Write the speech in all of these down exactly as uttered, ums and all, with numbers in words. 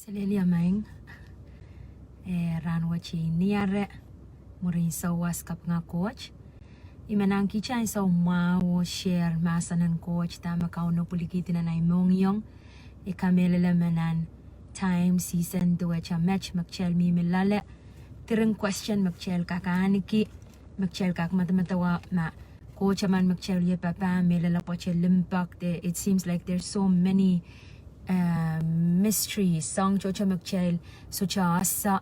Selehlie maing, eh, rahn wet iei ni ahr mwurin souwas kapinga Koht. I men ahngkihte ansou mwahu oh share mahsen en Koht dahme Kauno pwilikihdi nan ei mohngiong. I kamehlele me nan time, season, duwehte met me kitail mihmi loale, diren question me kitail kak ahneki, me kitail kak medemedewe ma Koht emen me kitail wie papah, mehlel pwoat limpoak. There, it seems like there's so many, uh, mysteries, soahng tohto me kitail sohte ese,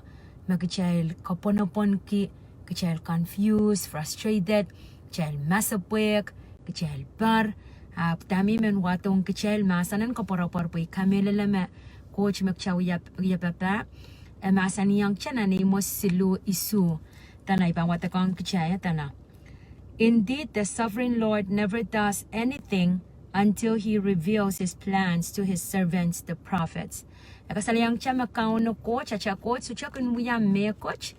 me kitail kapwonopwonki, kitail confused, frustrated, kitail masepwehk, kitail poar. Ahpw dahme I men wadohng kitail mahsen en koapworopwor pwe I kamehlele me Koht me kitail wie, wie papah, e mahsanihong kitail nan Eimwos siluh isuh. Dene I pahn wadekohng kitail, dene: Indeed, the sovereign Lord never does anything until he reveals his plans to his servants, the prophets. E kasalehiong kitail me Kauno Koht, atail Koht, sohte kin wia mehkot,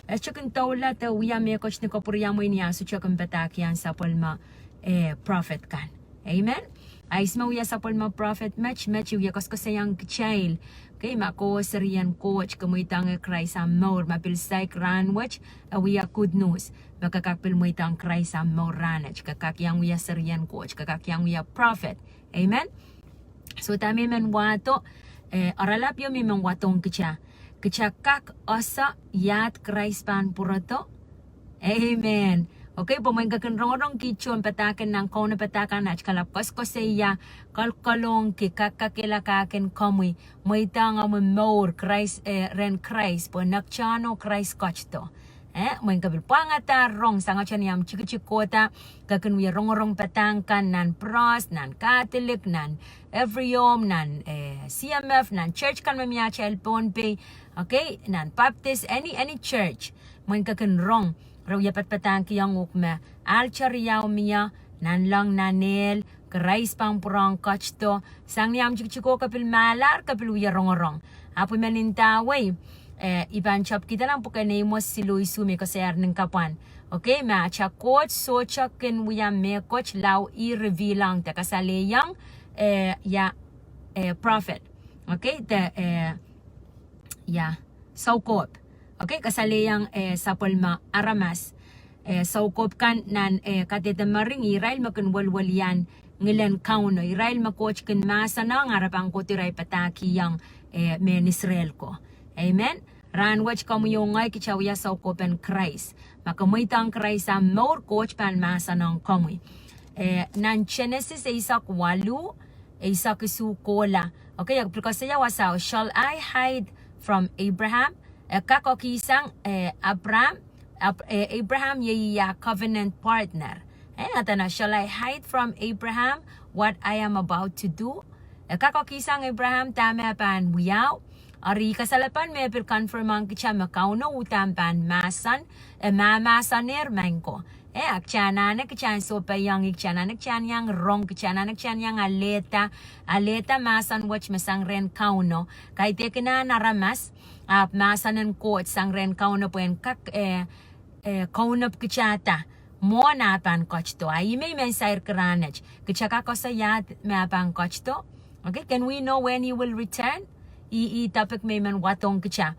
e sohte kin doula de wia mehkot ni kapwuriamwei ni ah sohte kin padahkihong sapwellime, eh, prophet kan. Amen. A ihs me wia sapwellime prophet? Met, met, I wie koasoakoasoiahng kitail. Okay, ma ke serien Koht, ke mweidohng Krais ahmw mour, ma pil saik rahn wet, e wia good news. Ma ke kak pil mweidohng Krais ahmw mour rahnwet, ke kak iang wia serien Koht, ke kak iang wia prophet. Amen. So dahme I men wahdo, eh, oaralap ieu me I men wadohng kitail. Kitail kak ese iahd Krais pahn pwurodo. Amen. Okay, pwe mwein ke kin rongorong kihdo padahk en nan kaunopada kan, atail kalap koasoakoasoia, kol, kolong ki, kak, kakehlakahkin komwi, mweidohng omwi mour Krais, eh, rehn Krais, pwe nektehn oh Krais ketido. Eh, mwein ke pil pwangadahr rong, sangete ni omw tikitik kohda, ke kin wie rongorong padahk kan nan Pros, nan Catholic, nan Every Home, nan, eh, C M F, nan church kan me mie atail Pohnpei, okay, nan Baptist, any, any church. Mwein ke kin rong, re wie padapadahkihong uhk me alter ieu mie, nanleng, nanleng, Krais pahn pwurehng ketido, sang ni omw tikitik oh ke pil mahlahr, ke pil wie rongorong. Ahpw I men ndawei, eh, I pahn tepkihda nan pwuken Eimwos siluh isuh me I koasoiahr nin kapwan. Okay, ma atail Koht sohte kin wia mehkot lao e reveal-ehng de kasalehiong, eh, ia, eh, prophet. Okay, de, eh, ia, soukohp. Okay, kasalehiong, eh, sapwellime aramas. Eh, soukohp kan nan, eh, Kadehde Mering, irail me kin welwelian ngilen Kauno, irail me Koht kin mahsanihong, a re pahn kohdo irail padahkihong, eh, mehn Israel ko. Amen. Rahn wet komwi oh ngehi kitail wia soukohpen Krais. Ma ke mweidohng Krais ahmw mour, Koht pahn mahsanihong komwi. Eh, nan Genesis eisek waluh, eisek isuh kohla. Okay, e pil koasoia wasao, "Shall I hide from Abraham?" E kak okihsang, eh, Abraham, Ab-, eh, Abraham iei ia covenant partner. Eh, a dene, "Shall I hide from Abraham what I am about to do?" E kak okihsang Abraham dahme e pahn wiahu. Eri kasalepen me pil confirm-ehng kitail me Kauno uhdahn pahn mahsen, e mahmahsenehr maing ko. Eh, a kitail anahne kitail sohpeiong ih, kitail anahne kitail iang rong, kitail anahne kitail iang alehda, alehda mahsen wet me sang rehn Kauno. Kaidehkin ahn aramas, ahpw mahsen en Koht sang rehn Kauno pwehn kak, eh, eh, kaunop kitailda mwohn ah pahn ketido. A ih me I men sair ki rahnwet. Kitail kak ese iahd me ah pahn ketido. Okay, can we know when he will return? Ih, ih topic me I men wadohng kitail.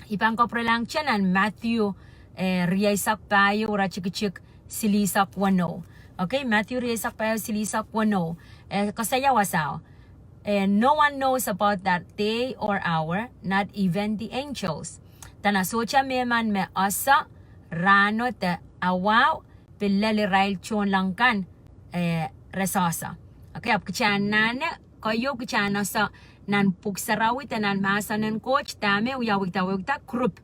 I pahn kapwurelahng kitail nan Matthew, eh, rieisek pahieu, iretikitik silihsek weneu. Okay, Matthew rieisek pahieu silihsek weneu. Eh, koasoia wasao. Eh, "No one knows about that day or hour, not even the angels." Dene sohte mehmen me ese rahno de awahu, pil lel irail tohnleng kan, eh, re sohte. Okay, ahpw kitail anahne, keieu kitail ese nan Pwuhk Sarawi de nan mahsen en Koht, dahme wiawihda, wiawihda group.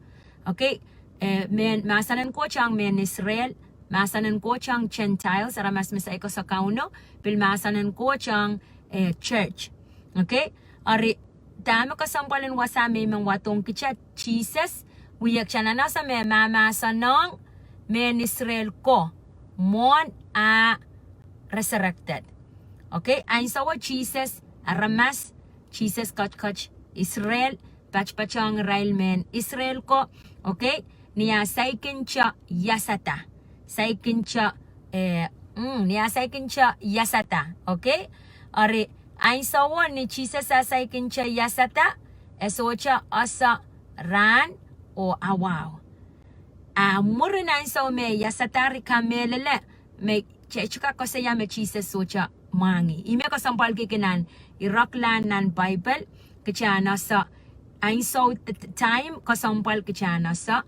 Okay, eh, mehn, mahsen en Koht ong mehn Israel, mahsen en Koht ong Gentiles, aramas me saik ese Kauno, pil mahsen en Koht ong, eh, church. Okay, eri dahme kesempwal en wasa me I men wadohng kitail, Sises, wia kitail anahne ese me mahmahsen ong mehn Israel ko mwohn ah resurrected. Okay, ansouo Sises, aramas, Sises ketiket Israel, patpatohng irail mehn Israel ko, okay, ni ah saikinte iasada, saikinte, eh, mm, ni ah saikinte iasada, okay? Eri, ansouo ni Sises ah saikinte iasada, E sohte ese rahn oh awa. A mwurin ansou me e iasada, I kamehlele me kitail kak koasoia me Sises sohte mwahngih. Ih me kesempwal kihdi nan iroklahn nan Baipel, kitail en ese ansou, time kesempwal kitail en ese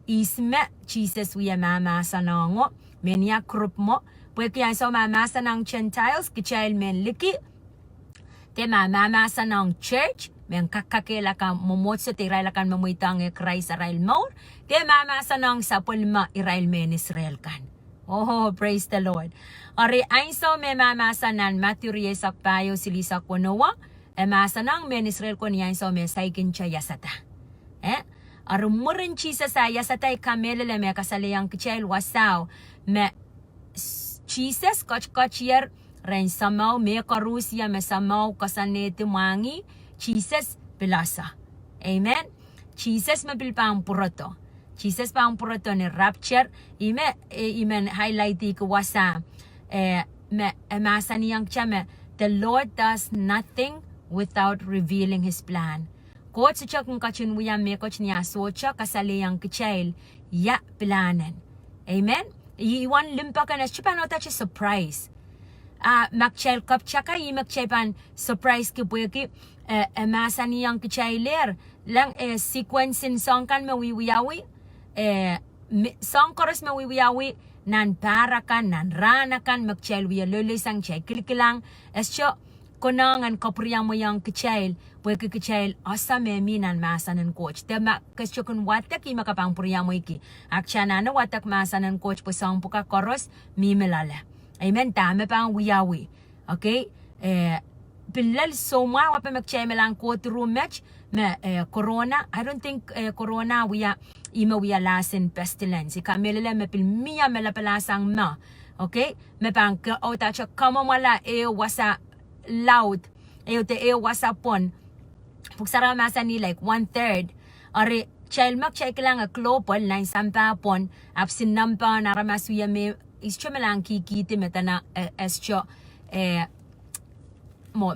ihs me Sises wie mahmahsanihong, mehnia group mwo. Pwehki ansou me mahsanihong Gentiles, kitail mehn liki, de mahmahsanihong church, mehn kak, kakehlaka mwomwohdiso de irail akan me mweidohng Krais arail mour, de mahmahsanihong sapwellime irail mehn Israel kan. Oh, praise the Lord. Eri ansou me mahmahsanihong Madiu rieisek pahieu silihsek weneu, e mahsanihong mehn Israel ko ni ansou me saikinte iasada. Eh? Eri mwurin Sises ah iasada, I kamehlele me kasalehiong kitail wasao me Sises ketiket rehn Sahmo, me koaros me Sahmo koasoanehdi mwahngih, Sises pil ese. Amen. Sises me pil pahn pwurodo. Sises pahn pwurodo ni rapture. Ih me, eh, I men highlight-ih ki wasa, eh, me, eh, mahsanihong kitail me, the Lord does nothing without revealing his plan. Koht sohte kin ketin wia mehkot ni ah sohte kasalehiong kitail ia pilahnen. Amen. Ih wen limpoak en, e sohte pahn uhdahte surprise. Ah, ma kitail kapitaka, ih me kitail pahn surprise ki pwehki, eh, e mahsanihong kitail er, lang, eh, sequence en soahng kan me wiewiawi, eh, soahng koaros me wiewiawi, nan pahr akan, nan rahn akan me kitail wie loaloisang, kitail kilikilang, e sohte konehng en kapwuriamweiong kitail, pwehki kitail ese me mi nan mahsen en Koht. De ma ke sohte kin wadek, ih me ke pahn pwuriamweiki. A kitail anahne wadek mahsen en Koht pwe soahng pwukat koaros mihmi loale. Amen. Dahme pahn wiawi. Okay? Eh, pil lel soumwahu ape me kitail me lang go through met, me, eh, corona. I don't think, eh, corona wia, ih me wia lahsen pestilence. I kamehlele me pil mie me lapalahsang mwo. Okay? Me pahn ke, oh, dahte kamwomwala ehu wasa laud, ehu de ehu wasa pwon. Pwuhk Sarawi mahsanih like one third. Eri, kitail me kitail kilang e global, nan sampah pwon, ahpw sohte nempe en aramas wie me, I sohte me lang kihkihdi me dene, eh, e sohte, eh, mwo,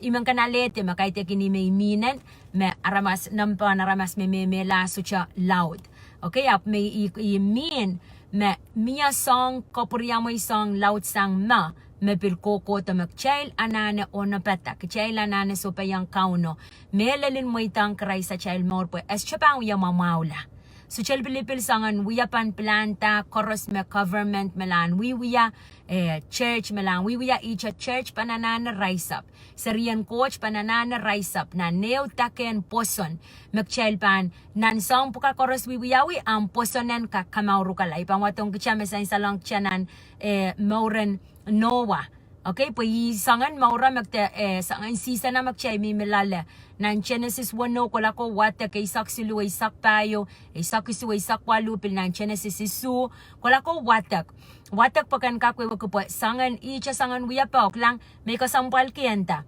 I men kin alehdi me kaidehkin ih me I mihnen, me aramas, nempe en aramas me mehmehla sohte laud. Okay, ahpw me I, I mihn, me mie soahng kapwuriamwei, soahng laudsang mwo, me pil kohkohdo me kitail anahne onopada, kitail anahne sohpeiong Kauno, mehlel en mweidohng Krais atail mour pwe e sohte pahn wie mwamwahula. Sohte lipilipil soangen wia pahn pilahn da koaros me government me lahn wiewia, eh, church me lahn wiewia, ihte church pahn anahne rise up. Serien Koht pahn anahne rise up nan ehu dakehn pwoson. Me kitail pahn, nan soahng pwukat koaros wiewiawi, ahmw pwoson en kak kamaurukala. I pahn wadohng kitail me sansalong kitail nan, eh, mouren Noah. Okay, pwe ih soangen mour me kitail, eh, soangen season me kitail mihmi loale. Nan Genesis weneu, kohla ko wadek, eisek siluh, eisek pahieu, eisek isuh, eisek waluh, pil nan Genesis isuh, kohla ko wadek. Wadek pwe ken kak wehwehki pwe soangen, ihte soangen wia pwe, kilang, me kesempwalki e nda,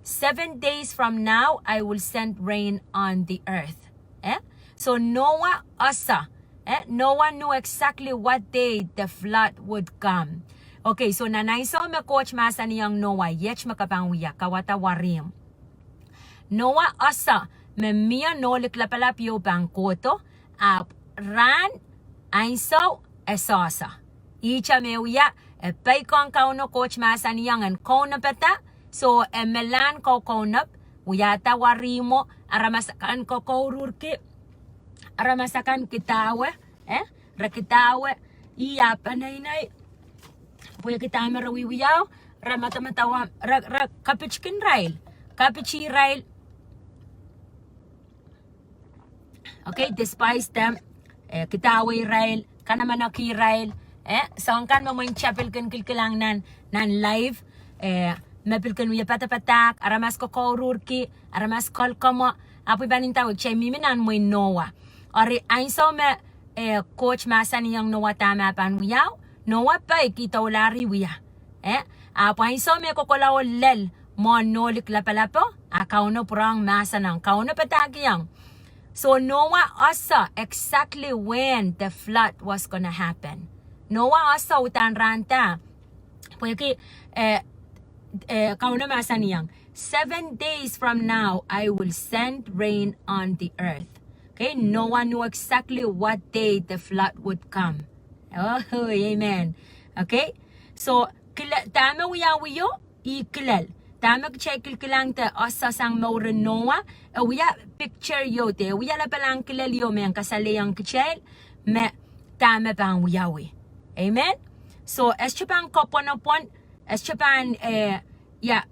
seven days from now, I will send rain on the earth. Eh? So Noah ese, eh, Noah knew exactly what day the flood would come. Okay, so nan ansou me Koht mahsanihong Noah, iet me ke pahn wia, kawada warihmw. Noah ese me mie nohlik lapalap ieu pahn kohdo, ahpw rahn, ansou, e sohte. Ihte me wia, e peikiong Kauno Koht mahsanihong en kaunopada, so e melahn kaukaunop, wiahda warihmwo, aramas akan kokouruhrki, aramas akan kidahwe, eh, re kidahwe, ih ah peneinei, pwehki dahme re wiewiawi, re madamadau, re, re kapitkin irail, kapit irail. Okay, despise them. Eh, kidahwe irail, kanamanaki irail. Eh, soahng kan me mwein kitail pil kin kilkilang nan, nan live. Eh, me pil kin wie padapadahk, aramas kokouruhrki, aramas kolkomwo, ahpw I pahn ndahwei kitail mihmi nan mwehin Noah. Eri ansou me, eh, Koht mahsanihong Noah dahme pahn wiawi, Noah peik, e doulahri wia. Eh, ahpw ansou me kohkohla oh lel mwohn nohlik lapalapo, a Kauno pwurehng mahsanihong, Kauno padahkihong. So Noah ese exactly when the flood was gonna happen. Noah ese uhdahn rahn da. Pwehki, eh, eh, Kauno mahsanihong, Seven days from now, I will send rain on the earth. Okay, no one knew exactly what day the flood would come. Oh, amen. Okay, so, kile-, dahme wiawi o, ih kilel. Dahme kitail kilkilang de ese sang mouren Noah, e wia picture ieu de, e wia lapalahn kilel ieu me kasalehiong kitail me dahme pahn wiawi. Amen. So, e sohte pahn kapwonopwon, e sohte pahn, eh, ia,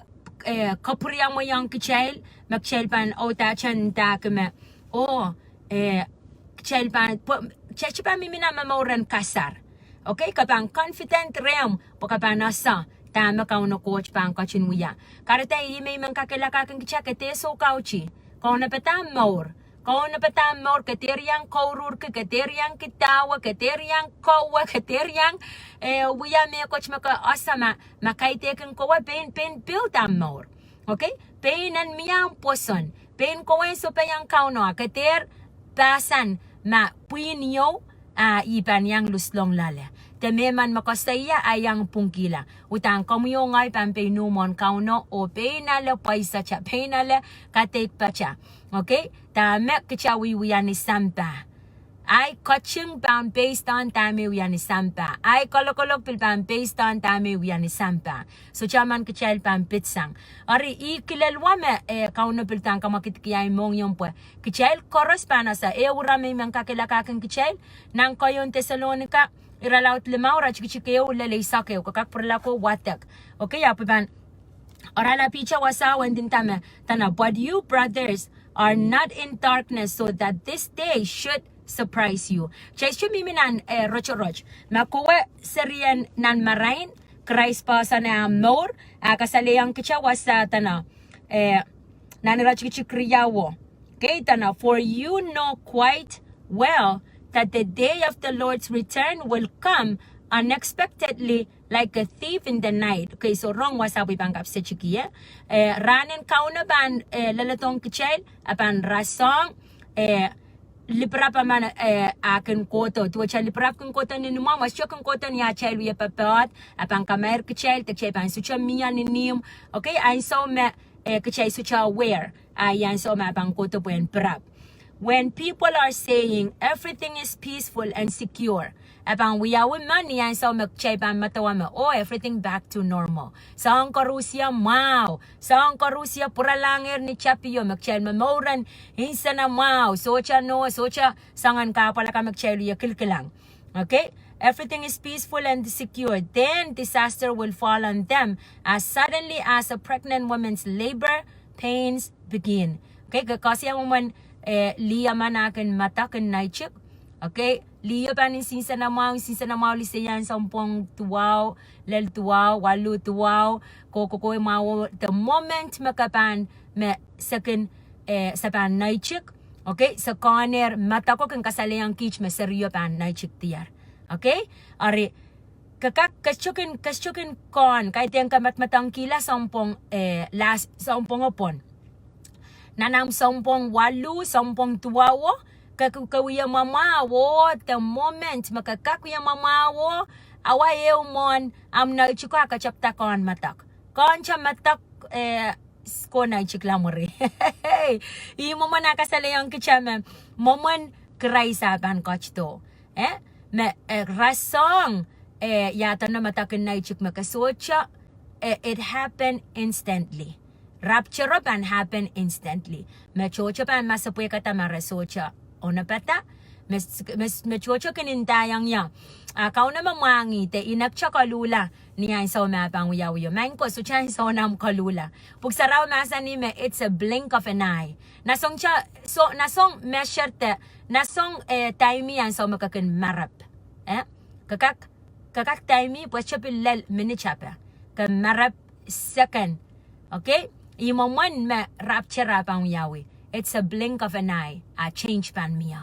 eh, kapwuriamweiong kitail, me kitail pahn audaudki me, oh, eh, kitail pahn, pwe, kitail sohte pahn mihmi nan momour en kasar. Okay, ke pahn confident rehmw, pwe ke pahn ese dahme Kauno Koht pahn ketin wia. Kahrehda ih me I men kakehlakahkin kitail, ke dehr soukautih. Kaunopada mour. Kaunopada mour, ke dehr iang kouruhrki, ke dehr iang kidahwe, ke dehr iang kowe, ke dehr iang, eh, wia mehkot me ke ese ma, ma kaidehkin kowe, pein, pein build ahmw mour. Okay? Pein en mie ahmw pwoson. Pein kowe en sohpeiong Kauno, a ke dehr pahsan ma pwihn ieu, a I pahn iang luslong loale. De mehmen me koasoia a iang pwungkihla. Uhdahn komwi oh ngehi pahn pein uh mwohn Kauno, oh pein ale pwaisata, pein ale kadeikpata. Okay? Dahme kitail wiewia ni sampah. Ahi kosong pahn based on dahme wia ni sampah. Ahi kolokolok pil pahn based on dahme wia ni sampah. Sohte emen kitail pahn pitsang. Eri ih kilel wet me, eh, Kauno pil uhdahn kamwakidki ahi mohngiong pwe kitail koaros pahn ese, eh, ire me I men kakehlakahkin kitail, nan keieun Tesalonika, irelaud limau, iretikitik ehu lel eisek ehu, ke kak pwurala ko wadek. Okay, ahpw I pahn oaralahpihte wasa wendin dahme, dene, but you, brothers, are not in darkness, so that this day should surprise you. Kitail sohte mihmi nan, eh, rotorot. Ma kowe serien nan marain, Krais pahn ese ahmw mour, a kasalehiong kitail wasa dene, eh, nan iretikitik riau. Okay, dene, for you know quite well that the day of the Lord's return will come unexpectedly like a thief in the night. Okay, so rong wasa pwe I pahn kapsetiki, eh. Eh, rahnen Kauno pahn, eh, leledohng kitail, a pahn rasehng, eh, lipirap emen, eh, a kin kohdo. Duwehte lipirap kin kohdo ni imwamwa, sohte kin kohdo ni atail wie popohd, a pahn kamair kitail, de kitail pahn sohte mie ni ihmw. Okay, ansou me, eh, kitail sohte aware, a ih ansou me a pahn kohdo pwehn pirap. When people are saying everything is peaceful and secure, a pahn wiawi ma ni ansou me kitail pahn medewe me, oh, everything back to normal. Soahng koaros ie mwahu, soahng koaros ie pwuralahngehr ni tapio, me kitail momour en nsenamwahu, sohte nohno, sohte soangen kahpwal akan me kitail wie kilkilang. Okay? Everything is peaceful and secure. Then disaster will fall on them as suddenly as a pregnant woman's labor pains begin. Okay, ke koasoia mwomwen, eh, lih emen a kin medek en naitik. Okay, lih o pahn nsenamwahu, nsenamwahu lih se iang sounpwong duwau, lel duwau, waluh duwau, ko, ko, ko, mwahu, the moment me ke pahn, me se kin, eh, se pahn naitik. Okay, se kohn er medek o kin kasalehiong kiht me serio pahn naitik diar. Okay? Eri, ke kak, ke sohte kin, ke sohte kin kohn, kaidehn ke medemedekihala sounpwong, eh, last, sounpwong o pwon. Nan ahmw sounpwong waluh, sounpwong duwau o, ke, ke, ke wie mwamwahu o, the moment me ke kak wie mwamwahu o, awa ehu mwohn ahmw naitik o a ke tepda kohn medek. Kohn te medek, eh, s-, ko naitikla mwuri. Ih mwomwen a kasalehiong kitail me, mwomwen Krais a pahn ketido. Eh? Me, eh, rasehng, eh, ia dene medek en naitik me ke sohte, eh, it happened instantly. Rapture o pahn happen instantly. Me tohto pahn masepwehkada ma re sohte onopada. Me, me, me tohto kin ndaiong ie, a Kauno me mwahngih de I nekte koluhla ni ansou me a pahn wiawi o. Maing ko, sohte ansou en ahmw koluhla. Pwuhk Sarawi mahsanih me it's a blink of an eye. Nasong te, so, nasong measure de, nasong, eh, taimi ansou me ke kin marep. Eh? Ke kak, ke kak taimi pwe sohte pil lel minit ape. Ke marep second. Okay? Ih mwomwen me rapture a pahn wiawi. It's a blink of an eye. A change pahn mie.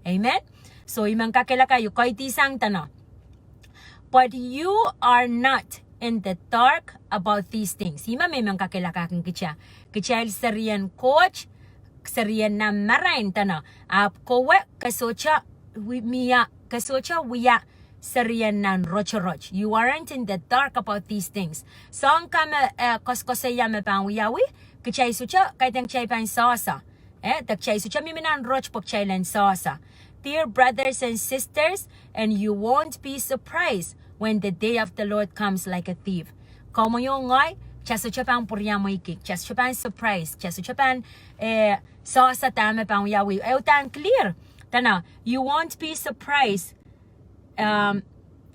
Amen? So, I men kakehlaka, I kaidehn sang dene, but you are not in the dark about these things. Ih me I men kakehlakahkin kitail. Kitail serien Koht, serien nan marain dene, ahpw kowe ke sohte wi-, mie, ke sohte wia serien nan rotorot. You aren't in the dark about these things. Soahng ka me, eh, koasoakoasoia me pahn wiawi, kitail sohte, kaidehn kitail pahn sehse. Eh, de kitail sohte mihmi nan rot pwe kitail en sehse. Dear brothers and sisters, and you won't be surprised when the day of the Lord comes like a thief. Komwi oh ngehi, kitail sohte pahn pwuriamweiki, kitail sohte pahn surprise, kitail sohte pahn, eh, sehse dahme pahn wiawi. Eh, uhdahn clear. Dene, you won't be surprised um,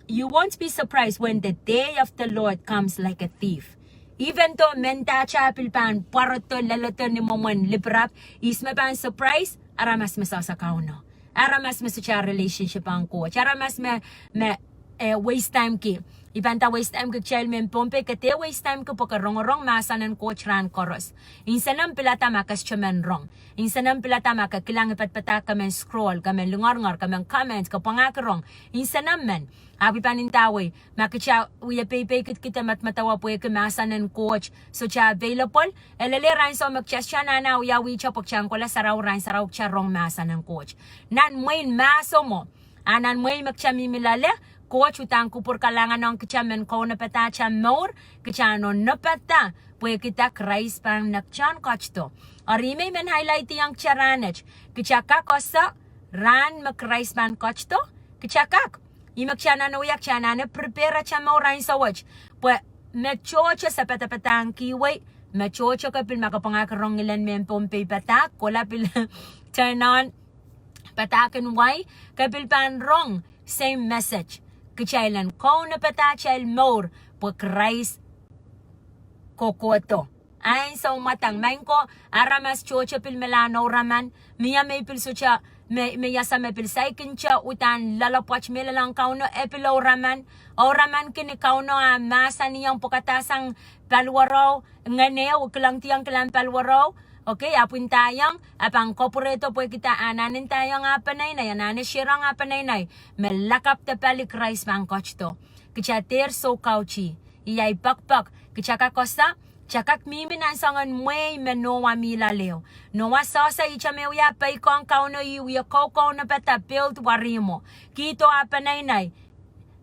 you won't be surprised when the day of the Lord comes like a thief. Even though mendahte pil pahn pwarodo, leledo ni mwomwen lipirap, ihs me pahn surprise? Aramas me sehse Kauno. Aramas me sohte relationship ong Koht. Aramas me, me, eh, waste time ki. I pahn nda waste time ki kitail mehn Pohnpei, ke dehr waste time ki pwe ke rongorong mahsen en Koht rahn koaros. Nsenomw pilada ma ke sohte men rong. Nsenomw pilada ma ke kilang I padapadahk, ke men scroll, ke men lingeringer, ke men comment, ke pwangahki rong. Nsenomw men. Ahpw I pahn ndawei, ma kitail wie peipeikidkihda madamadawa pwehki mahsen en Koht sohte available, e lelehng ansou me kitail sohte anahne wiawihte pwe kitail en kohla sarawi rahn sarawi kitail rong mahsen en Koht. Nan mwein mahso mwo, a nan mwein me kitail mihmi loale, Koht uhdahn kupwur kalahngan ong kitail men kaunopada atail mour, kitail en onopada, pwehkida Krais pahn nektehn ketido. Eri me I men highlight-iong kitail rahnwet, kitail kak ese rahn me Krais pahn ketido, kitail kak. Ih me kitail anahne wia, kitail anahne prepare atail mour ansou wet. Pwe me tohto se padapadahngkihwei, me tohto ke pil, ma ke pwangahki rong ngilen mehn Pohnpei padahk, kohla pil turn on padahk en wai, ke pil pahn rong same message. Kitail en kaunopada atail mour pwe Krais kohkohdo. Ansou mwadang, maing ko, aramas tohto pil melahr nouraman, mie me I pil sohte, me, me I ese me pil saikinte uhdahn loalopwoat, mehlel ong Kauno, e pil ouraman, ouramanki ni Kauno ah mahsanihong pwukadahsang paliwaro, ngehn ehu kilangdiong kilang paliwaro, okay, ahpw ndaiong, e pahn kapwurehdo pwehkida anahne ndaiong ah peneinei, anahne shareong ah peneinei, me lakapw de pali Krais pahn ketido. Kitail dehr soukautih, ih ahi pekpek, kitail kak ese, kitail kak mihmi nan soangen mwehi me Nowa mih loale. Nowa sehse ihte me wia peikiong Kauno, ih wie kou, kaunopada, build warihmwo, kihdo ah peneinei.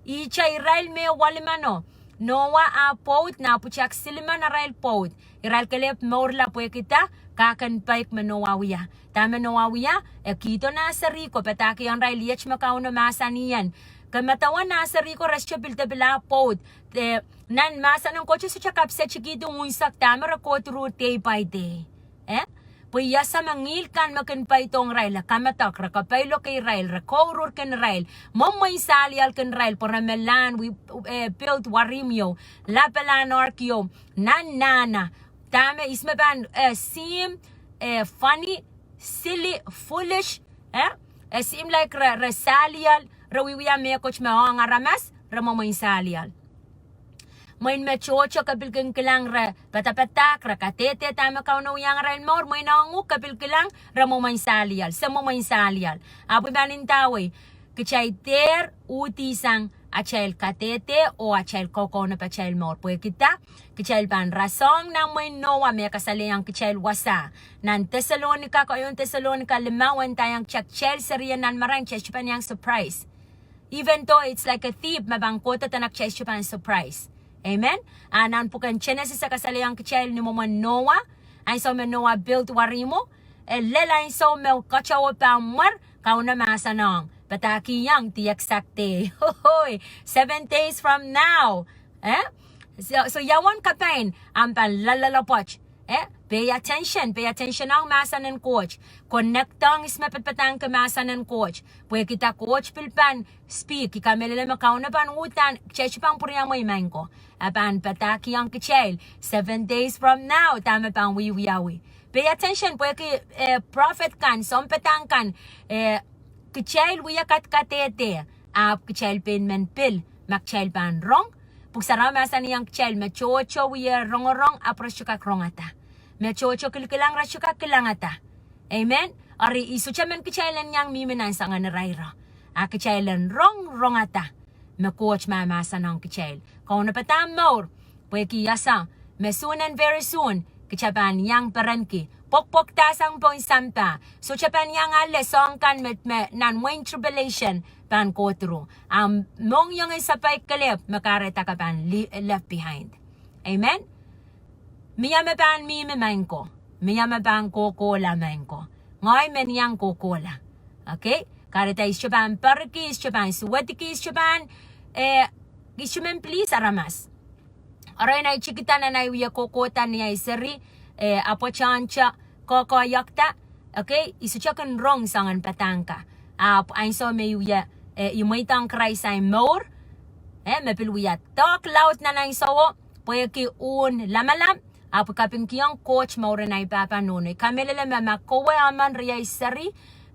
Ihte irail me walimeno. Nowa ah pwoud, nah pwutak silimen arail pwoud. Irail kelehpw mourla pwehkida, kahk en peik me Nowa wia. Dahme Nowa wia, e kihdo nah serihko, padahkihong irail iet me Kauno mahsanih. Ke medewe nah serihko re sohte pil de pil ah pwoud. De, nan mahsen en Koht e sohte kapsetikihdi unsek dahme re kohduruhr day by day. Eh? Pwe I ese me ngihl kan me kin peidohng irail, e kamedek, re kapailoke irail, re kouruhr kin irail, mwomwen salial kin irail, pwe re melahn, we, eh, build warihmw ieu, lapalahn ark ieu, nan nahna. Dahme ihs me pahn, eh, seem, eh, funny, silly, foolish, eh? E seem like re, re salial, re wiewia mehkot me ong aramas, re mwomwen salial. Mwein me tohto ke pil kin kilang re padapadahk, re kadehde dahme Kauno wiahiong arail mour, mwein ong uhk ke pil kilang re mwomwen salial, se mwomwen salial. Ahpw I pahn ndawei, kitail dehr uhdihsang atail kadehde oh atail kaukaunop atail mour. Pwehkida, kitail pahn rasehng nan mwehin Nowa me kasalehiong kitail wasa. Nan Tesalonika, keieun Tesalonika limau e ndaiong kitail, kitail serien nan marain kitail sohte pahn iang surprise. Even though it's like a thief, me pahn kohdo dene kitail sohte pahn surprise. Amen? A nan pwuken Genesis e kasalehiong kitail ni mwomwen Nowa, ansou me Nowa build warihmwo, e lel ansou me katawe pahn mwer, Kauno mahsanihong, padahkihong the exact day. Hoi, seven days from now. Eh? So, so ia uwen kapain, ahmw pahn loalloalopwoat. Eh, pay attention, pay attention ong mahsen en Koht. Connect ong ihs me padapadahngki mahsen en Koht. Pwehkida Koht pil pahn speak, I kamehlele me Kauno pahn uhdahn, kitail sohte pahn pwuriamwei, maing ko. E pahn padahkihong kitail, seven days from now, dahme pahn wiewiawi. Pay attention, pwehki, eh, prophet kan, sounpadahk kan, eh, kitail wia kadkadehde, ahpw kitail pein men pil, ma kitail pahn rong, Pwuhk Sarawi mahsanihong kitail me tohto wie rongorong ahpw re sohte kak rongada. Me tohto kilkilang re sohte kak kilangada. Amen. Eri I sohte men kitail en iang mihmi nan soangen irairo. A kitail en rong, rongada me Koht mahmahsanihong kitail. Kaunopada mour, pwehki I ese me soon and very soon, kitail pahn iang perenki. pwokpwokdahsang pohn sampah. Sohte pahn iang ale soahng kan me, me nan mwein tribulation pahn kohdo through. A mohngiong en sapai kelehpw me kahrehda ke pahn li-, left behind. Amen. Mie me pahn mihmi maing ko. Mie me pahn kohkohla maing ko. Ngehi men iang kohkohla. Okay? Kahrehda I sohte pahn periki, I sohte pahn suwedki, I sohte pahn, eh, I sohte men please aramas. Arail ahi tikida nan ahi wie kohkohda ni ahi seri, eh, apwatahnte kohkohda, okay, I sohte kin rong soangen padahk kan. Ahpw ansou me I wie, eh, I mweidohng Krais ahi mour, eh, me pil wia doadoahk laud nan ansouo, pwehki uhn lamalam, ahpw I kapingkihong Koht mour en ahi pahpa nohno. I kamehlele me ma kowe emen riei seri,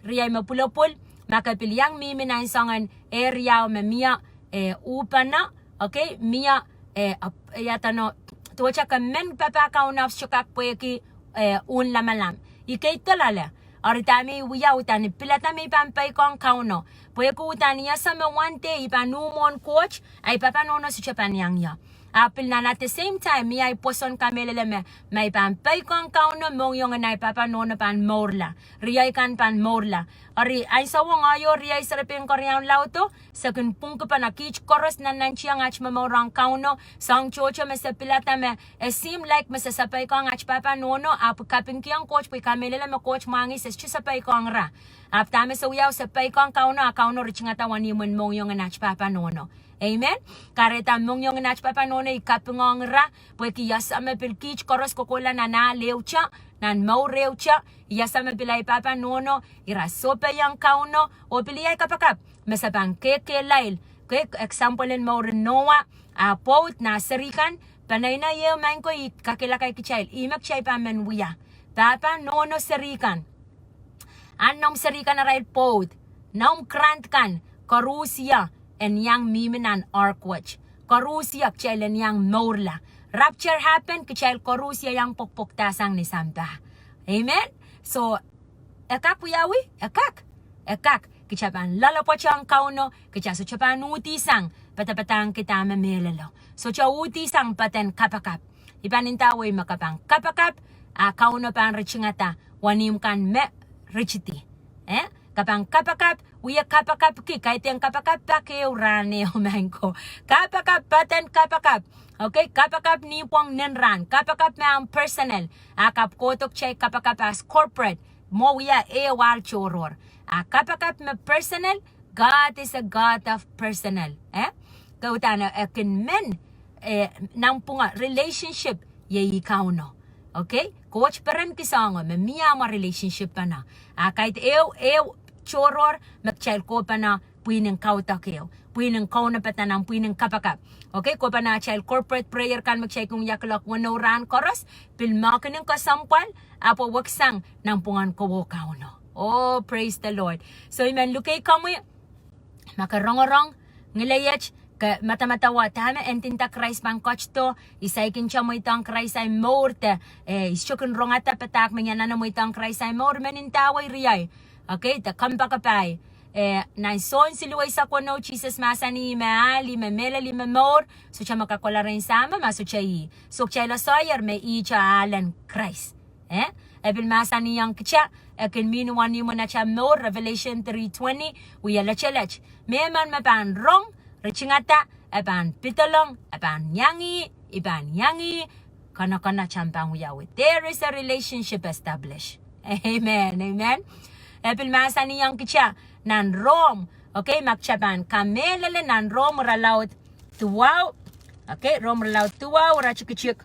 riei me pwulopwul, ma ke pil iang mihmi nan soangen area me mie, eh, uhpene, okay, mie, eh, ap-, eh, ia duwen, duwehte ke men papah Kauno ahpw sohte kak pwehki, eh, uhn lamalam. I kei dollala. Eri dahme I wia, udahn I pilada me I pahn peikiong Kauno. Pwehki udahn I ese me one day I pahn uh mwohn Koht, ahi pahpa nohno sohte pahn iang ie. Ahpw pil nan at the same time, mie ahi pwoson kamehlele me, ma I pahn peikiong Kauno, mohngiong en ahi pahpa nohno pahn mourla. Riei kan pahn mourla. Eri ansouo ngehi oh riei seri pein Keriau laudo, se kin pwungkipene, kiht koaros nannantiong at momour ong Kauno, soahng tohto me se pilada me, e seem like me se sapeikiong at pahpa nohno, ahpw kapingkihong Koht pwe I kamehlele me Koht mwahngih se sohte sapeikiong ira. Ahpw dahme se wia, se peikiong Kauno, a Kauno ritingada wenihmw en mohngiong en at pahpa nohno. Amen. Kahrehda mohngiong en at pahpa nohno I kapingohng ira, pwehki I ese me pil kiht koaros kohkohla nan ahl ehute, nan mour ehute, I ese me pil ahi pahpa nohno, ira sohpeiong Kauno, oh pil iei kapakap me se pahn kehkehlail. Ke example en mour en Noa, a pwoud nah seri kan, peneinei ehu maing ko I kakehlaka kitail, ih me kitail pahn men wia. Pahpa nohno seri kan. A noumw seri kan arail pwoud, noumw grant kan, koaros en iang mihmi nan ark wet. Koaros kitail en iang mourla. Rapture happen, kitail koaros iang pwokpwokdahsang ni sampah. Amen. So, e kak wiawi, e kak, e kak. Kitail pahn loalopwoatohng Kauno, kitail sohte pahn uhdihsang padapadahngki dahme mehlelo. Sohte uhdihsang paden kapakap. I pahn ndawei me ke pahn kapakap, a Kauno pahn ritingada wenihmw kan me ritidi. Eh? Ke pahn kapakap, wie kapakapki, kaidehn kapakap pak ehu rahn ehu maing ko. Kapakap, paden kapakap. Okay, kapakap ni pwong nin rahn, kapakap me ahmw personal. A kapw kohdo kitail kapakap as corporate. Mwo wia ehu ahl tohrohr. A kapakap me personal, God is a God of personal. Eh? Ke uhdahn e kin men, eh, nanpwungen relationship, iei Kauno. Okay? Koht perenki soahngo me mie amwa relationship pahn. A kaidehn ehu, ehu tohrohr me kitail kohpene pwihn en kaudok ehu. Pwihn en kaunopada nan pwihn en kapakap. Okay, kohpene atail corporate prayer kan me kitail kin wia kuloak weneu rahn koaros, pil mahkinen kesempwal, ahpw weksang nanpwungen kowe Kauno. Oh, praise the Lord. So, I men lukei komwi, ma ke rongorong, ngileiet, ke madamadau dahme e ndinda Krais pahn ketido, I saikinte mweidohng Krais ahi mour de, eh, I sohte kin rongada padahk me I anahne mweidohng Krais ahi mour, men ndawei riei. Okay, de kompoakepahi. Eh, nan Sohn siluh eisek weneu Sises mahsanih, ih me ahl, ih me mehlel, ih me mour, sohte me kak kohla rehn Sahmo ma sohte ih. So kitail soaier me ihte ahlen Krais. Eh? E pil mahsanihong kitail, e kin mihmi wenihmw en atail mour, Revelation three twenty, wie letelet. Mehmen me pahn rong, ritingada, e pahn pedolong, e pahn iang ih, I pahn iang ih, kanakan atail pahn wiawi. There is a relationship established. Amen, amen. E pil mahsanihong kitail, nan Rom, okay, ma kitail pahn kamehlele nan Rom irelaud duwau, okay, Rom irelaud duwau, iretikitik.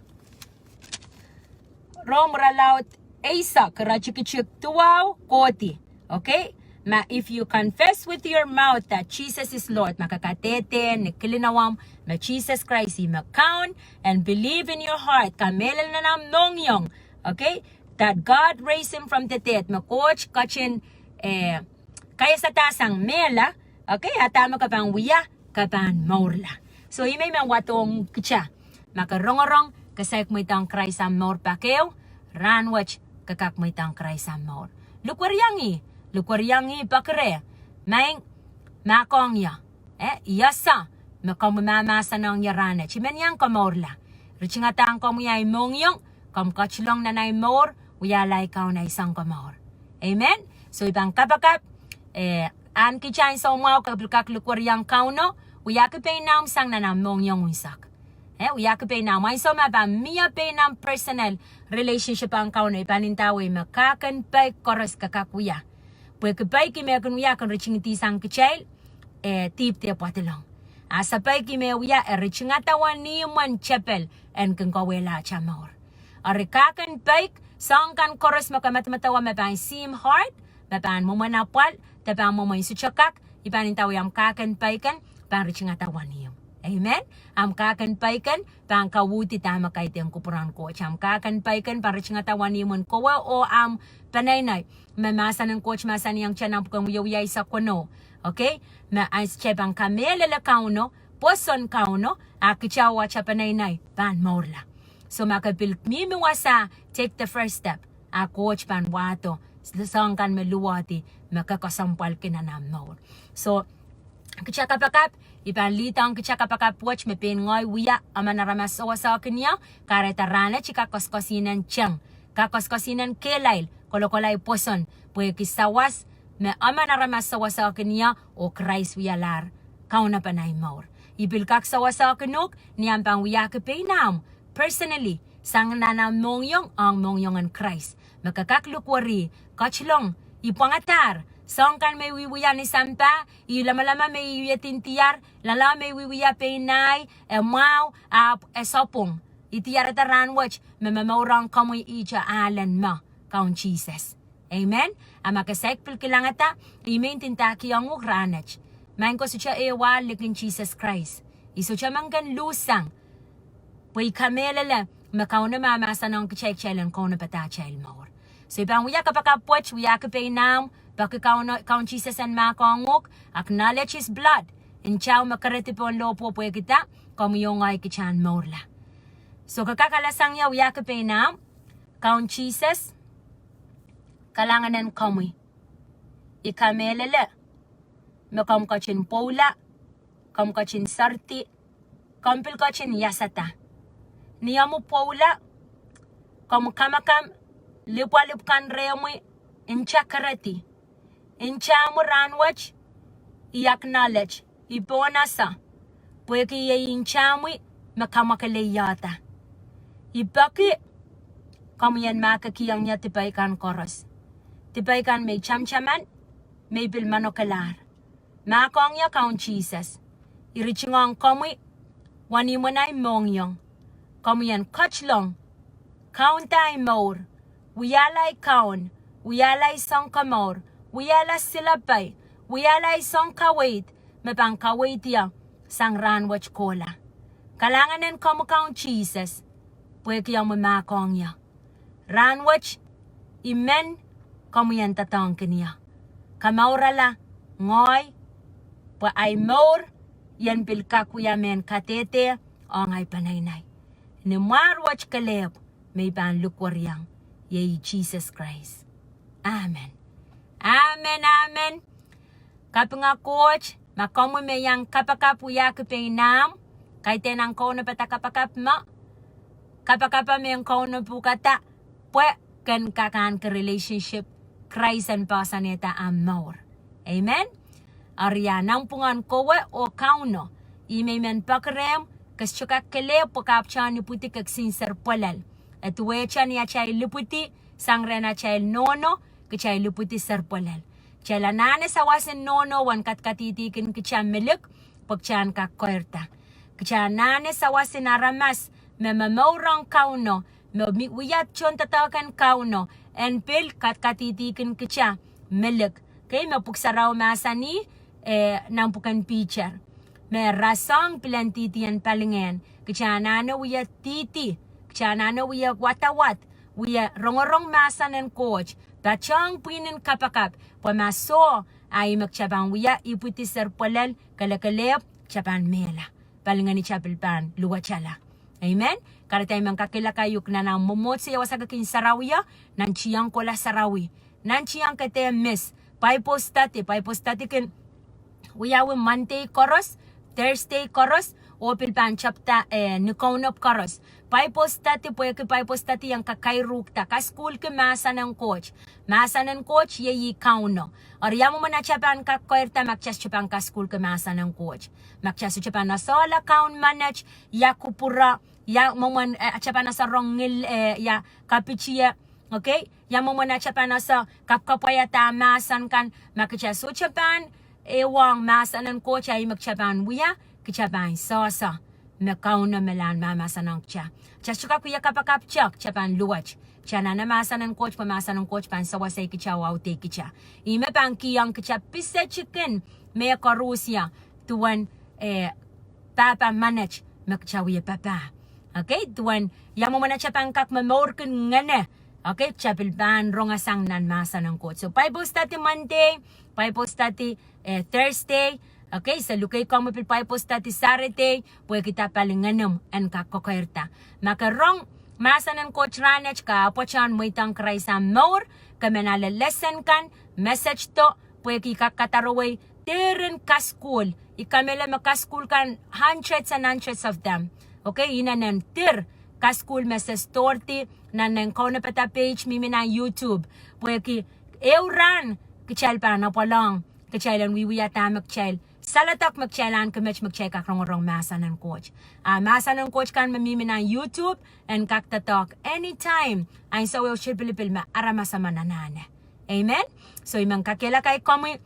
Rom irelaud eisek, iretikitik duwau, kohdi. Okay? Ma if you confess with your mouth that Jesus is Lord, ma ke kadehde ni kilin ahmw me Sises Krais ih me Kaun, and believe in your heart, kamehlele nan ahmw mohngiong, okay, that God raised him from the dead, me Koht ketin, eh, kaiasada sang mehla, okay, a dahme ke pahn wia, ke pahn mourla. So, ih me I men wadohng kitail, ma ke rongorong, ke saik mweidohng Krais ahmw mour pak ehu, rahnwet, ke kak mweidohng Krais ahmw mour. Lukweriong ih, lukweriong ih pekere, maing, mahkohng ie, eh, I ese me komwi mahmahsanihong ie rahnwet, I men iang komourla. Ritingadahng komwi ahi mohngiong, komw ketilong nan ahi mour, wiahla ei Kaun, ei Sounkomour. Amen. So I pahn kapakap, eh, ahneki kitail soumwahu ke pil kak likwerihong Kauno, wiahki pein ahmw sang nan ahmw mohngiong unsek. Eh, wiahki pein ahmw, ansou me pahn mie pein ahmw personal relationship ong Kauno, I pahn ndawei me kahk en peik koaros ke kak wia. Pwehki peik me kin wia kin ritingidi sang kitail, eh, dihp de pwadilong. A se peik me wia e ritingada wenihmw en tepel en kin kauwehla atail mour. Eri kahk en peik, soahng kan koaros me ke medemedewe me pahn seem hard, me pahn mwomwen apwal, de pahn mwomwen sohte kak, I pahn ndawei ahmw kahk en peik en pahn ritingada wenihmw. Amen. Ahmw kahk en peik en pahn kauhdi dahme kaidehn kupwuren Koht. Ahmw kahk en peik en pahn ritingada wenihmw en kowe oh ahmw peneinei. Me mahsen en Koht mahsanihong kitail nan pwuken Wiewia eisek weneu. Okay? Me ansou kitail pahn kamehlele Kauno, pwoson Kauno, a kitail oh atail peneinei pahn mourla. So ma ke pil mihmi wasa, take the first step. A Koht pahn wahdo soahng kan me luwehdi me ke kesempwalki nan ahmw mour. So, kitail kapakap, I pahn lead ong kitail kapakap wet me pein ngehi wia, emen aramas sewesehkin ie, kahrehda rahnwet I kak koasoakoasihnen teng, kak koasoakoasihnen kehlail, kolokolai pwoson, pwehki sawas me emen aramas sewesehkin ie, oh Krais wialahr kaunopen ei mour. I pil kak sewesehkin uhk ni ahmw pahn wiahki pein ahmw personally sang nan ahmw mohngiong ong mohngiong en Krais. Me ke kak likwerih, ketilong, I pwangadahr, soahng kan me I wiewia ni sampah, I lamalam me I wie diar, lala me I wiewia pein ahi, e mwahu, ahpw e sapwung. I diarada rahnwet me momour ong komwi ihte ahlen me Kaun Sises. Amen. A ma ke saik pil kilangada, I men ndahkihong uhk rahnwet, maing ko, sohte ehu ahl likin Sises Krais. I sohte men kin luhssang. Pwe I kamehlele me Kauno mahmahsanihong kitail kitail en kaunopada atail mour. So I pahn wia kapakap wet, wiahki pein ahmw, peki Kaun, Kaun Sises en mahkohng uhk, acknowledge his blood. Ntao me keredi pohn lohpwuo pwehkida komwi oh ngehi kitail en mourla. So ke kak alasang ie, wiahki pein ahmw. Kaun Sises, kalahngan en komwi. I kamehlele me komw ketin pwoula, komw ketin seridi, komw pil ketin iasada. Ni omw pwoula, komw kamakam lipwalipw kan rehmwi, nta keredi. Ntamwi rahnwet, I acknowledge, I pohnese, pwehki iei ntamwi me kamwakeleiehda. I peki komwi en mahkikihong ie dipei kan koaros. Dipei kan me I tamataman, me I pil manokelahr. Mahkohng ie Kaun Sises. I ritingohng komwi wenihmwen ei mohngiong. Komwi en ketilong, kaunda ei mour, wiahla ei Kaun, wiahla ei Sounkomour, wiahla silepei, wiahla ei soang kaweid me pahn kaweid ie sang rahnwet kohla. Kalahngan en komwi Kaun Sises, pwehki omwi mahkohng ie. Rahnwet, I men komwi en doadoahngkin ie. Kamourala ngehi, pwe ei mour I en pil kak wia mehn kadehde ong ei peneinei. Ni mwahr wet kelehpw me I pahn likwerihong, iei Sises Krais. Amen. Amen, amen. Kapinga Koht, ma komwi me iang kapakap wiahki pein ahmw, kaidehn ahmw kaunopada kapakap me, kapakap me I en kaunopada pwe ken kak ahneki relationship Krais en poahsoanehda ahmw mour. Amen. Eri a nanpwungen kowe oh Kauno, ih me I men peki rehmw, ke sohte kak kelehpw pwe ke ahpwtehn ipwidi ke kisin ser pwelel. E duwehte ni atail ipwidi sang rehn atail nohno, kitail ipwidi ser pwelel. Kitail anahne sawasen nohno uwen kadkadihdi kin kitail milik, pwe kitail en kak keirda. Kitail anahne sawasen aramas me momour ong Kauno, me mi, wia tohndoadoahk en Kauno, en pil kadkadihdi kin kitail milik. Kei me Pwuhk Sarawi mahsanih, eh, nan pwuken Piter, me rasehng pilendidien palingehn, kitail anahne wie dihdi, kitail anahne wie wadawad, wie rongorong mahsen en Koht, patohng pwihn en kapakap, pwe ma soh, a ih me kitail pahn wia ipwidi ser pwelel, kelekelehpw, kitail pahn mehla. Palingehn kitail pil pahn luwetala. Amen. Kahrehda I men kakehlaka uhk nan ahmw mwomwohdiso ia wasa ke kin sarawio, nantihong kohla sarawi. Nantihong ke dehr miss Bible study, Bible study kin wiawi Monday koaros, Thursday koaros, oh pil pahn tepda, eh, ni kaunop koaros. Bible study, pwehki Bible study en kakairukda, kasukuhlki mahsen en Koht. Mahsen en Koht iei Kauno. Eri ia mwomwen atail pahn kak koirda ma kitail sohte pahn kasukuhlki mahsen en Koht? Ma kitail sohte pahn esehla kaun menet, ia kupwure, ia mwomwen, eh, atail pahn ese rong ngihl, eh, ia kapitio, okay? Ia mwomwen atail pahn ese kapwkapwaiada mahsen kan, ma kitail sohte pahn ehuong mahsen en Koht, a ih me kitail pahn wia, kitail pahn sehse me Kauno me lahn mahmahsanihong kitail. Kitail sohte kak wia kapakap, kitail pahn luwet. Kitail anahne mahsen en Koht, pwe mahsen en Koht pahn sewese kitail, aude kitail. Ih me pahn kihong kitail pisetikin mehkoaros wia, duwen, eh, pahpa menet me kitail wie papah. Okay, duwen ia mwomwen atail pahn kak momourki ngehno. Okay, kitail pil pahn rongehsang nan mahsen en Koht. So Bible study Monday, Bible study, eh, Thursday. Okay, se lukei komwi pil Bible study Saturday, pwehki dah, palingenomw en kak kokoirda. Ma ke rong mahsen en Koht rahnwet, ke apwtehn mweidohng Krais ahmw mour, ke men ale lesson kan, message do, pwehki kak kadarowei diren kasukuhl. I kamehlele me kasukuhl kan, hundreds and hundreds of them. Okay, inenen dir kasukuhl me se storedi nan nehn Kaunopada page, mihmi nan YouTube. Pwehki ehu rahn kitail pahn apwalong, kitail en wiewia dahme kitail saledek me kitail ahneki met me kitail kak rongorong mahsen en Koht. A mahsen en Koht kan me mihmi nan YouTube en kak doadoahk anytime, ansou ehu, sohte pilipil me aramas emen anahne. Amen. So I men kakehlaka komwi,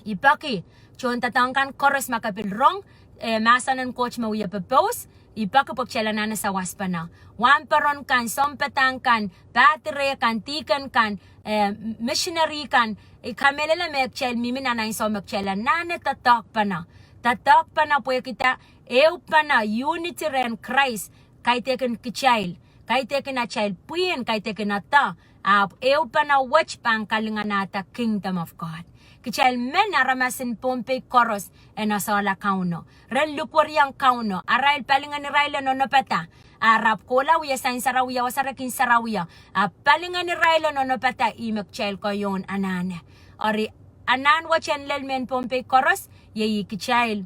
I peki tohn doadoahk kan koaros ma ke pil rong, eh, mahsen en Koht me wie pepous, I peki pwe kitail anahne sawaspene. Wahnpoaron kan, sounpadahk kan, padre kan, deacon kan, eh, missionary kan, I kamehlele me kitail mihmi nan ansou me kitail anahne doadoahkpene. Doadoahkpene pwehki dah? Ehupene, unity rehn Krais, kaidehkin kitail, kaidehkin atail pwihn, kaidehkin ede, ahpw ehupene wet pahn kalinganahda kingdom of God. Kitail men aramas en Pohnpei koaros en esehla Kauno. Ren lukweriong Kauno, arail palingehn irail en onopada. Ahpw kohla wia sansarawi, wasa rehn kin sarawio, ahpw palingehn irail en onopada ih me kitail koahiek anahne. Eri anahn wet en lel mehn Pohnpei koaros, iei kitail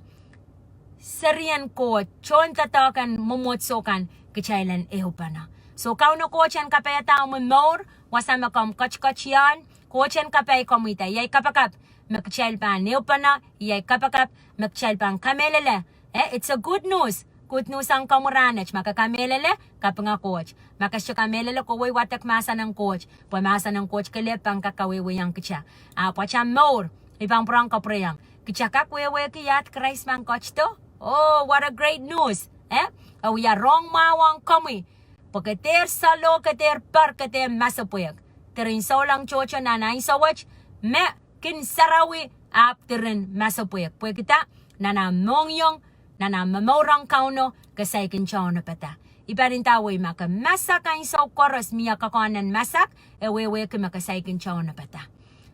serien Koht, tohn doadoahk en mwomwohdiso kan, kitail en ehupene. So Kauno Koht en kapaiada omwi mour, wasa me komw ketiket ie, Koht en kapai komwi da. Iei kapakap me kitail pahn ehupene, iei kapakap me kitail pahn kamehlele. Eh, it's a good news. Good news ong komwi rahnwet, ma ke kamehlele, kapinga Koht. Ma ke sohte kamehlele, kohwei wadek mahsen en Koht, pwe mahsen en Koht kelehpw pahn kak kawehwehiong kitail. Ahpw atail mour, I pahn pwurehng kapwurehiong, kitail kak wehwehki iahd Krais pahn ketido. Oh, what a great news. Eh? E wia rong mwahu ong komwi. Pwe ke dehr saloh, ke dehr per, ke dehr masepwehk. Diren souleng tohto nan ansou wet me kin sarawi, ahpw diren masepwehk. Pwehki dah? Nan ahmw mohngiong, nan ahmw momourong Kauno, ke saikinte onopada. I pahn ndawei ma ke masak ansou koaros, mie kak en masak, e wehwehki me ke saikinte onopada.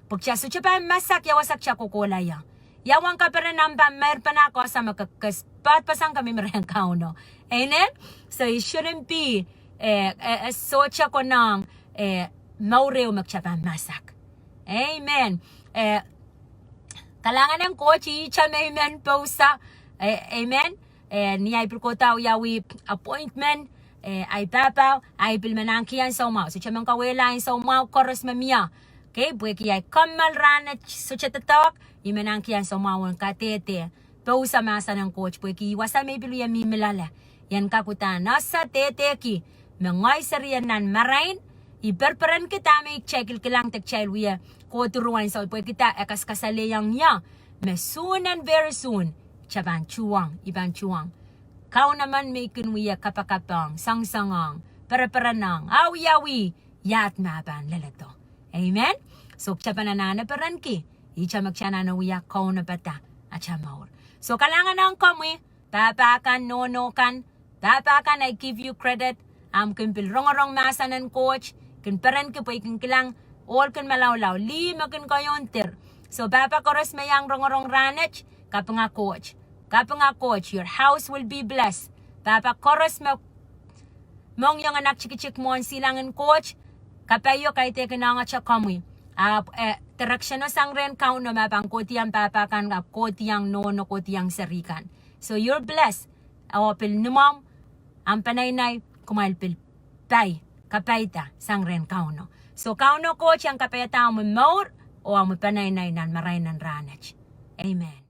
Pwe kitail sohte pahn masak, ia wasa kitail kohkohla ie? Ia uwen kaperen ahmw pahn meirpene, ke ese me ke, ke poadoapoadsang, ke mihmi rehn Kauno. Amen? So it shouldn't be, eh, eh, eh, sohte konehng, eh, mour ehu me kitail pahn masak. Amen. Eh, kalahngan en Koht, ihte me I men pousa. Eh, amen. Eh, ni ahi pil kohda wiawi appointment, eh, ahi pahpao, ahi pil men ahneki ansou mwahu. Sohte men kauwehla ansou mwahu koaros me mie. Okay, pwehki ahi kommoal rahnwet sohte doadoahk, I men ahneki ansou mwahu en kadehde pousa mahsen en Koht, pwehki I wasa me I pil wie mihmi loale. I en kak uhdahn ese dehdehki me ngehi serien nan marain, I perperenki dahme I kitail kilkilang de kitail wie kohdo ruwan soh, pwehki dah? E kaskasalehiong ie me soon and very soon, kitail pahn tuhwong, I pahn tuhwong. Kaun emen me I kin wie kapakapong, songosongohng, pereperenong, awiawi, iahd me e pahn leledo. Amen. So kitail pahn anahne perenki, ihte me kitail anahne wia kaunopada atail mour. So kalahngan ong komwi, pahpa kan, nohno kan, pahpa kan, I give you credit. Ahmw kin pil rongorong mahsen en Koht, kin perenki pwe I kin kilang ohl kin malaulau, lih me kin koahiek dir. So pahpa koaros me iang rongorong rahnwet, kapinga Koht. Kapinga Koht, your house will be blessed. Pahpa koaros me mohngiong en aktikitik mwohn silangin Koht, kapaio kaidehkin ongete komwi. Ahpw, eh, direction o sang rehn Kauno, ma pahn kohdiong pahpa kan, ahpw kohdiong nohno, kohdiong seri kan. So you're blessed. Oh pil nimomw, ahmw peneinei, kumwail pil pai, kapaida sang rehn Kauno. So Kauno Koht iang kapaiada omwi mour oh omwi peneinei nan marain en rahnwet. Amen.